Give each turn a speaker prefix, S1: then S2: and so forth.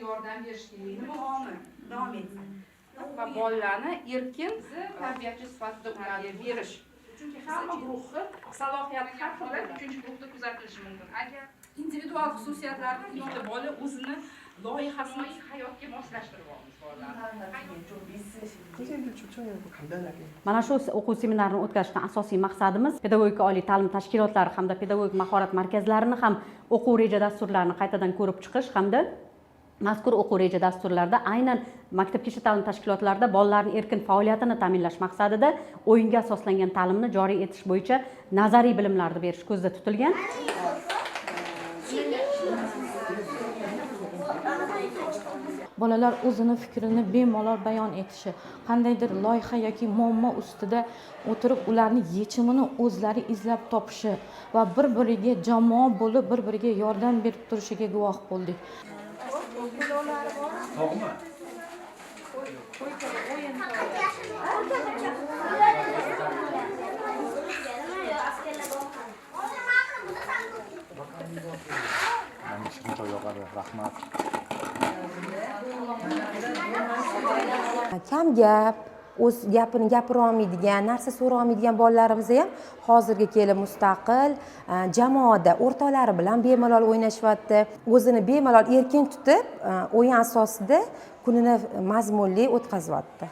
S1: Yordam berish kerak.
S2: Nima davom etsin.
S1: Va bolalarni erkin tarbiyachi sifatida ularga berish. Chunki hamma guruhni salohiyati har xil, uchinchi guruhda kuzatilishi mumkin. Agar individual xususiyatlarni bitta bola o'zini loyihasini hayotga moslashtiryapmiz bolalarni.
S3: 선생님들 초청해놓고 간단하게
S4: Mana shu o'quv seminarini o'tkazishdan asosiy maqsadimiz pedagogika oliy ta'lim tashkilotlari hamda pedagogik mahorat markazlarini ham o'quv reja dasturlarini qaytadan ko'rib chiqish hamda mazkur o'quv reja dasturlarida aynan maktabgacha ta'lim tashkilotlarida bolalarning erkin faoliyatini ta'minlash maqsadida o'yinga asoslangan ta'limni joriy etish bo'yicha nazariy bilimlarni berish ko'zda tutilgan.
S5: Bolalar o'zini fikrini bemalol bayon etishi, qandaydir loyiha yoki muammo ustida o'tirib, ularni yechimini o'zlari izlab topishi va bir biriga jamoa bo'lib, bir biriga yordam berib turishiga guvoh bo'ldik.
S6: Tog'mi? Menga shirin choy yoqadi, rahmat.
S7: Kam gap, o'z gapini gapira olmaydigan, narsa so'ra olmaydigan bolalarimiz ham hozirga kelib mustaqil, jamoada o'rtoqlari bilan bemalol o'ynashyapti, o'zini bemalol erkin tutib, o'yin asosida kunini mazmunli o'tkazyapti.